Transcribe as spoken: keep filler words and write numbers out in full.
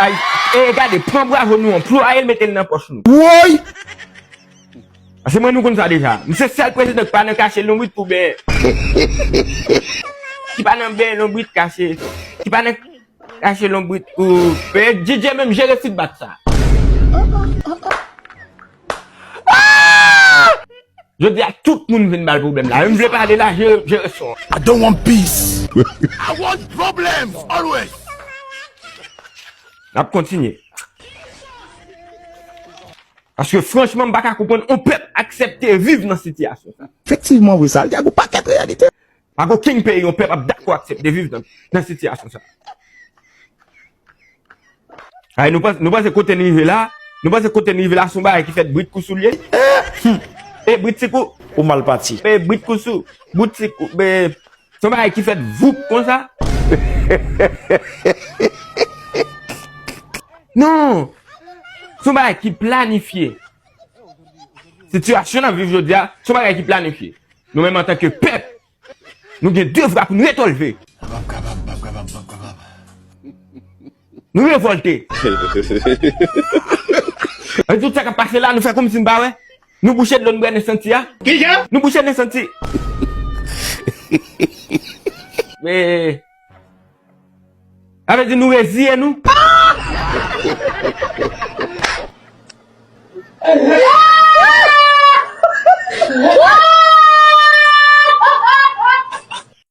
Ay, e gade, pran bravo nou an, ploye l, mete l nan pòch nou. Woy! Paske mwen nou konn sa deja. M se sèl prezidan ki pa nan kache lonbrit oubyen ki pa nan ben lonbrit kache. Ki pa nan kache lonbrit ou. E D J menm jere feedback sa. Jodi a tout moun vin ba l pwoblèm la. M vle pale la, jere, jere son. I don't want peace. I want problems always. N ap kontinye. Paske franchman, m pa ka konprann yon pèp aksepte viv nan sitiyasyon sa. Efektivman, wi, sa, l gen yon pakèt reyalite. Pa gen okenn peyi yon pèp ap dakò aksepte viv nan, nan sitiyasyon sa. Ay, nou panse, nou panse kote n rive la, nou panse kote n rive la, se yon bagay ki fèt brit kou sou l ye? E brit ti kou. Ou mal pati. E brit kou sou, brit ti kou, be, se yon bagay ki fèt voup konsa. Non! Se yon bagay ki planifye. Sitiyasyon n ap viv jodi a, se yon bagay ki planifye. Nou menm antanke pèp, nou gen devwa pou nou retòlve. Nou revòlte. E tout sa k ap pase la, nou fè kòmsi n pa wè. Nou bouche dlo n bwè nan santi a. Kijan? Nou bouche nan santi. Men, sa vle di nou reziye nou.